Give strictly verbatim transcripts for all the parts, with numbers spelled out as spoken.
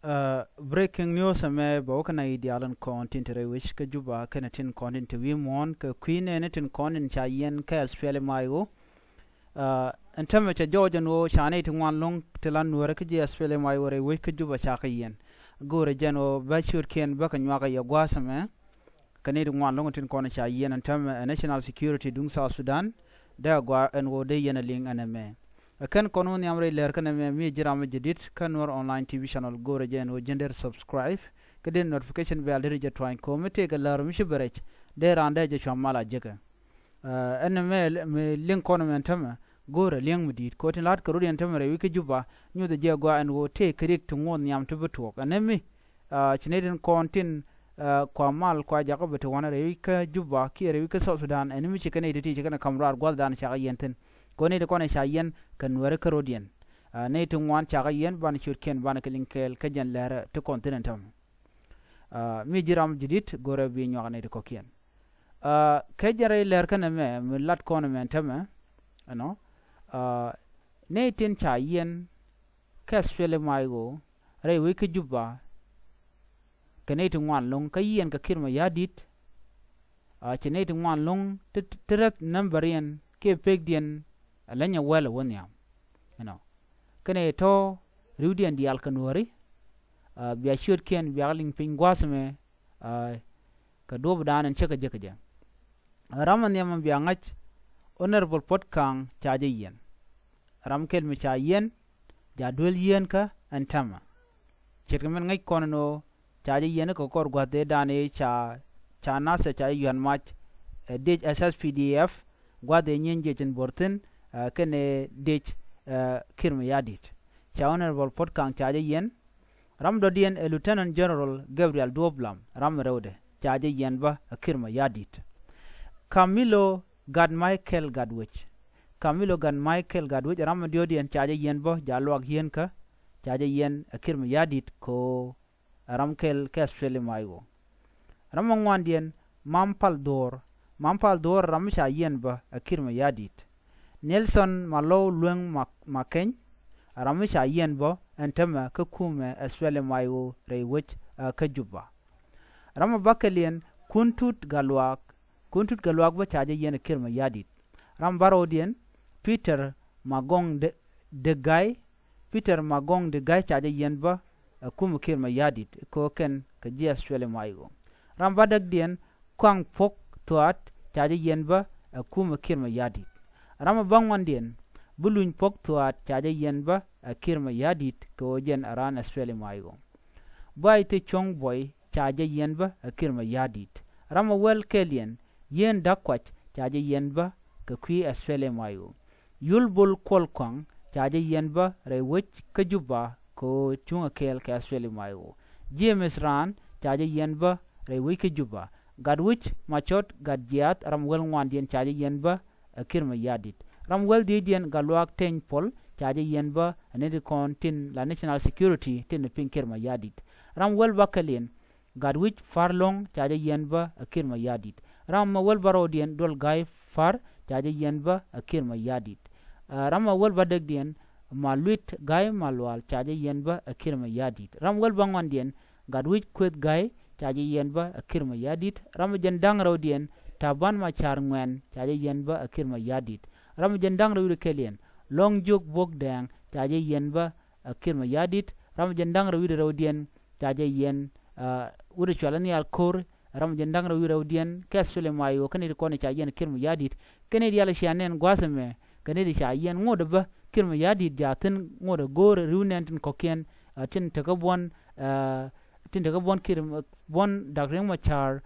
Breaking news ɛmɛ bɛ wä kä nɛy diaal tin kɔn tin te rɛy wec kä Juba kɛnɛ tin kɔn tin te wi̱i̱ muɔ̱ɔ̱n kɛ kui̱ nɛɛni tin kɔn tin ca yiɛn kä SPLM-IO. Ɛn täämɛ cɛ jɔɔc ɛn ɣöö ca nɛy ti ŋuan lo̱ŋ ti la Nuäärä kä ji̱ SPLM-IO rɛy wec kä Juba ca kɛ yiɛn. Go̱o̱rɛ jɛn ɣöö bä ciötkiɛn bä kɛ nyuak ɛ yɛ gua̱a̱th ɛmɛ. Kɛ nɛy ti ŋuan lo̱ŋ tin kɔn ca yiɛn ɛn täämɛ ɛ national security duŋ South Sudan. Dee a gɔaa ɛn ɣöö dee yɛn a liŋ ɛn ɛmɛ. Ɛ kɛn kɔn wä nhiam rɛy lɛr kɛn ɛmɛ mi ji̱ ram mi ji̱ di̱t kä Nuer Online T V channel, go̱o̱rɛ jɛ ɛn ɣöö ji̱n der subscribe kä dee notification bell dee jɛ tuany ko̱o̱m mi tëëkɛ lär mi ci bɛ rɛc dee raan dee jɛ cuam mal a jekɛ. Ɛn ɛmɛ mi liŋ kɔn ɛmɛ ɛn täämɛ go̱o̱rɛ liɛŋ mi di̱i̱t kɛ ɣöö tin la̱t kɛ rot yɛn täämɛ rɛy wec kä Juba nyuthɛ jɛ a gɔaa ɛn ɣöö tëëkɛ rik ti ŋuɔth nhiam ti bi tuɔɔk ɛn ɛmi. Ci nɛy tin kɔn tin kua mal kua jakä bɛ ti wanɛ rɛy wec kä Juba kiɛ rɛy wec kä South Sudan ɛn mi ci kɛ nɛy ti ti ci kɛn ɛ ka̱m raar gua̱thdan ca kɛ yiɛn thi̱n. Kɛ ɣöö nɛy ti kɔn ɛ ca yiɛn kɛ Nuäärä kä rot yɛn. Nɛy ti ŋuan ca kɛ yiɛn banɛ ciötkiɛn banɛ kɛ liŋ kɛɛl kä jɛn lɛrɛ ti kɔn thi̱n ɛn täämɛ. Mi ji̱ ram ji̱ di̱t go̱o̱rɛ bi nyuak nɛy ti kɔ̱kiɛn. Kɛ jɛn rɛy lɛr kɛn ɛmɛ mi lat kɔn ɛmɛ ɛn täämɛ ɛnɔ. Nɛy tin ca yiɛn kä SPLM-IO rɛy wec kä Juba kɛ nɛy ti ŋuan lo̱ŋ kä yiɛn kɛ Kiir Mayardit. Ci nɛy ti ŋuan lo̱ŋ ti räth nambäriɛn kiɛ pekdiɛn a leny a wɛl a wä nhiam. Ɛnɔ kɛnɛ tɔ̱ riwdiɛn diaal kɛ Nuääri. Bia ciötkiɛn bia liŋ piny gua̱a̱th ɛmɛ kɛ duɔ̱ɔ̱pdan ɛn cä kɛ jek kɛ jɛ. Ram a nhiam a bia ŋa̱c Honorable Puot Kaŋ ca jɛ yiɛn. Ram kɛl mi ca yiɛn ja duel yieenkä ɛn täämɛ. Ce̱tkɛ min ŋäc kɔn ɛn ɣöö ca jɛ yiɛn kɛ kɔr gua̱thdan i̱ ca ca nathɛ ca jɛ yuan mac ɛ dec SSPDF gua̱th ëë nyieny jiɛc in bo̱r thi̱n kɛnɛ dec Kiir Mayardit. Ca Honorable Puot Kaŋ ca jɛ yiɛn. Ram dɔ̱diɛn ɛ Lieutenant General Gabriel Duop Lam, ram rɛwdɛ ca jɛ yiɛn bä ɛ Kiir Mayardit. Camilo Gat Michael Gatwec. Camilo Gat Michael Gatwec ɛ ram mi diɔ̱ɔ̱kdiɛn ca jɛ yiɛn bä ja luak yieenkä ca jɛ yiɛn ɛ Kiir Mayardit kɛ ɣöö ɛ ram kɛl kä SPLM-IO. Ram mi ŋuandiɛn Mam Pal Dhuɔ̱ɔ̱r. Mam Pal Dhuɔ̱ɔ̱r ɛ ram mi ca yiɛn bä ɛ Kiir Mayardit. Nelson Malɔw Lueŋ Makeny ɛ ram mi ca yiɛn bä ɛn täämɛ kä kumɛ SPLM-IO rɛy wec kä Juba. Ram mi bäkɛliɛn Kuntut Gatluak. Kuntut Gatluak bä ca jɛ yiɛn ɛ Kiir Mayardit. Ram bärɔwdiɛn Peter Magɔŋ Dek Gai. Peter Magɔŋ Dek Gai ca jɛ yiɛn bä ɛ kumɛ Kiir Mayardit kɛ ɣöö kɛn kɛ ji̱ SPLM-IO. Ram bädäkdiɛn Kuaŋ Puɔk Thuaat ca jɛ yiɛn bä ɛ kumɛ Kiir Mayardit. Ram mi bäŋuandiɛn Buluny Puɔk Thuaat ca jɛ yiɛn bä ɛ Kiir Mayardit kɛ ɣöö jɛn ɛ raan SPLM-IO. Buay Thie Cuɔ̱ŋ Buɔy ca jɛ yiɛn bä ɛ Kiir Mayardit. Ram mi wäl kɛɛliɛn Yien Da̱k Kuac ca jɛ yiɛn bä kɛ kui̱ SPLM-IO. Yul Bol Kuɔl Kɔaŋ ca jɛ yiɛn bä rɛy wec kä Juba kɛ ɣöö cuŋɛ kɛɛl kɛ SPLM-IO. James Raan ca jɛ yiɛn bä rɛy wec kä Juba. Gatwec Macɔt Gatjiath ram wäl ŋuandiɛn ca jɛ yiɛn bä ɛ Kiir Mayardit. Ram wäl dhiecdiɛn Gatluak Teny Puɔl ca jɛ yiɛn bä ɛ nɛy ti kɔn tin la national security tin piny Kiir Mayardit. Ram wäl bäkɛliɛn Gatwec Par Lo̱ŋ ca jɛ yiɛn bä ɛ Kiir Mayardit. Ram mi wäl bärɔwdiɛn Duɔl Gai Par ca jɛ yiɛn bä ɛ Kiir Mayardit. Ram mi wäl bädäkdiɛn Maluit Gai Malual ca jɛ yiɛn bä ɛ Kiir Mayardit. Ram wäl bäŋuandiɛn Gatwec Kueth Gai ca jɛ yiɛn bä ɛ Kiir Mayardit. Ram mi jɛn da̱ŋ rɛwdiɛn Taban Macar Ŋuɛn ca jɛ yiɛn bä ɛ Kiir Mayardit. Ram mi jɛn da̱ŋ rɛw wi̱cdɛ kɛliɛn Lɔ̱ŋ Jiök Buɔk Dɛɛŋ ca jɛ yiɛn bä ɛ Kiir Mayardit. Ram mi jɛn da̱ŋ rɛw wi̱cdɛ rɛwdiɛn ca jɛ yiɛn wi̱cdɛ cual ɛ nhial ko̱r. Ram mi jɛn da̱ŋ rɛw wi̱cdɛ rɛwdiɛn kɛ SPLM-IO kɛn i̱ ti kɔn i̱ ca yiɛn ɛ Kiir Mayardit. Kɛn i̱ diaal cia nɛn gua̱a̱th ɛmɛ kɛn i̱ ti ca yiɛn ŋot ɛ bä Kiir Mayardit jaathin ŋot ɛ go̱o̱r ɛ ri̱w nɛn tin kɔ̱kiɛn tin tekä buɔ̱n tin tekä buɔ̱n Kiir buɔ̱n Dak Riek Macar.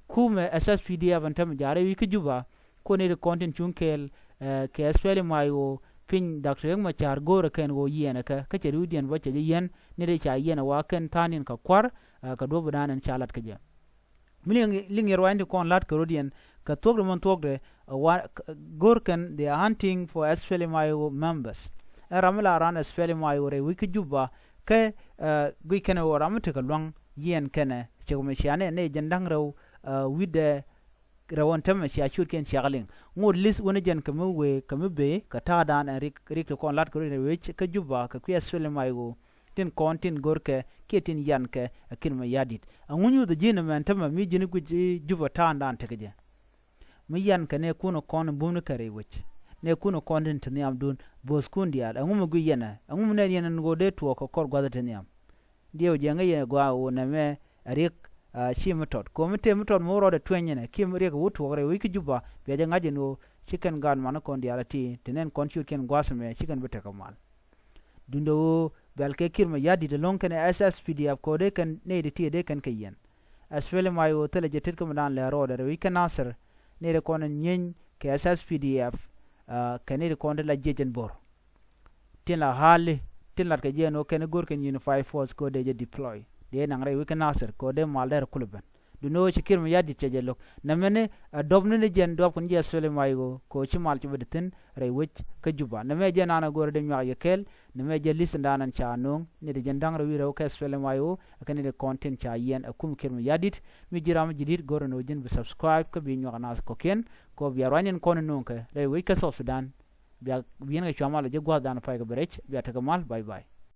Kumɛ SSPDF ɛn täämɛ jaarɛ wi̱i̱ kä Juba. Kuɔn nɛy ti kɔn tin cuŋ kɛɛl kɛ SPLM-IO piny Dak Riek Macar go̱o̱rɛ kɛn ɣöö yiɛnɛ kɛ kä cɛ ri̱wdiɛn bä cɛ jɛ yiɛn nɛy ti ca yiɛn ɛ wa kɛn tha̱a̱ŋ ni̱n kɛ kua̱r. Kɛ duɔ̱ɔ̱p ëëdan ɛn ca lat kä jɛ. Mi liŋ yɛ ruaacni ti kɔn la̱t kɛ rɔ̱diɛn kɛ thuɔ̱kdɛ mɛn thuɔ̱kdɛ. Go̱o̱r kɛn they are hunting for SPLM-IO members. Ɛ ram mi la raan SPLM-IO rɛy wec kä Juba kɛ guic kɛn ɛ ɣöö ram mi tekɛ lua̱ŋ yiɛn kɛnɛ cɛ kɛ mɛ cia nɛ nɛ jɛn da̱ŋ rɛw wi̱cdɛ rɛw ɛn täämɛ cia ciötkiɛn ciakä liŋ. Ŋot li̱th wänä jɛn kɛ mi wëë kɛ mi bëë kɛ ta̱a̱dan ɛn rik rik ti kɔn la̱t kɛ rɔ̱diɛn rɛy wec kä Juba kɛ kui̱ SPLM-IO. tin kɔn tin görkɛ kiɛ tin yankɛ ɛ Kiir Mayardit. Ɛŋu nyuuth ji̱n ɛmɛn tämɛ mi ji̱n guic i̱ Juba ta̱a̱ŋdan tekɛ jɛ? Mi yankɛ nɛɛkun ɛ kɔn in bumnikɛ rɛy wec, nɛɛkun ɛ kɔn tin te nhiamdun, bo̱o̱thkun diaal, ɛŋu mi guic yɛn ɛ? Ɛŋu mi nɛn yɛn ɛn ɣöö dee tuɔɔk kɛ kɔr gua̱th ɛ te nhiam? Diɛw jɛ ŋäc yɛn ɛ gɔaa ɣöö nɛmɛ ɛ riɛk, ah, ci mi tɔt. Kɛ ɣöö mi tëë mi tɔt mi wä rɔɔdɛ tuɛny yɛn ɛ kiɛ mi riɛk ɛ wä tuɔɔk rɛy wec kä Juba, bia jɛ ŋa̱c yɛn ɣöö ci kɛn gaat man ɛ kɔn diaal ɛ ti, te nɛn kɔn ciötkiɛn gua̱a̱th ɛmɛ ci kɛn bi tekɛ mal. Duundɛ ɣöö bɛl kɛ Kiir Mayardit ɛlɔ̱ŋ kɛnɛ S S P D F kɛ ɣöö dee kɛn nɛy ti ti dee kɛn kɛ yɛn. S P L M I O thilɛ jɛ tet kä mi daan lɛ rɔɔdɛ rɛy wec kä Nasir, nɛy ti kɔn in nyieeny kɛ S S P D F, ah, kɛ nɛy ti kɔn ti la jiɛc ɛn bo̱r. Tin la ɣa̱li, tin lat kɛ jiɛn ɣöö kɛn i̱ go̱r kɛn unified force kɛ ɣöö dee jɛ deploy. Dee naŋ rɛy wec kä Nasir kɛ ɣöö dee mal dee rɛ kulɛ ben. Duundɛ ɣöö ci Kiir Mayardit cɛ jɛ lo̱k. Nɛmɛni, ɛ, duɔ̱pni ni jɛn duɔ̱pkun ji̱ S P L M I O kɛ ɣöö ci mal ci bä di thi̱n rɛy wec kä Juba. Nɛmɛ jɛn an ɛ go̱r dee nyuak yɛ kɛɛl, nɛmɛ jɛ list in daan an ca nööŋ, ni di jɛn da̱ŋ rɛw wi̱i̱ rɛw kä S P L M I O, ɛ kɛn ni di kɔn tin ca yiɛn ɛ kum Kiir Mayardit, mi ji̱ ram mi ji̱ di̱t go̱r ɛn ɣöö ji̱n bi subscribe kä bi nyuak naath kɔ̱kiɛn, kɛ ɣöö bia ruany in kɔn in nööŋ kɛ rɛy wec kä South Sudan. Bia wi̱i̱n kɛ cua mal ɛ ji̱ gua̱thdan pay kɛ bɛ rɛc, bia tekɛ mal, bye bye.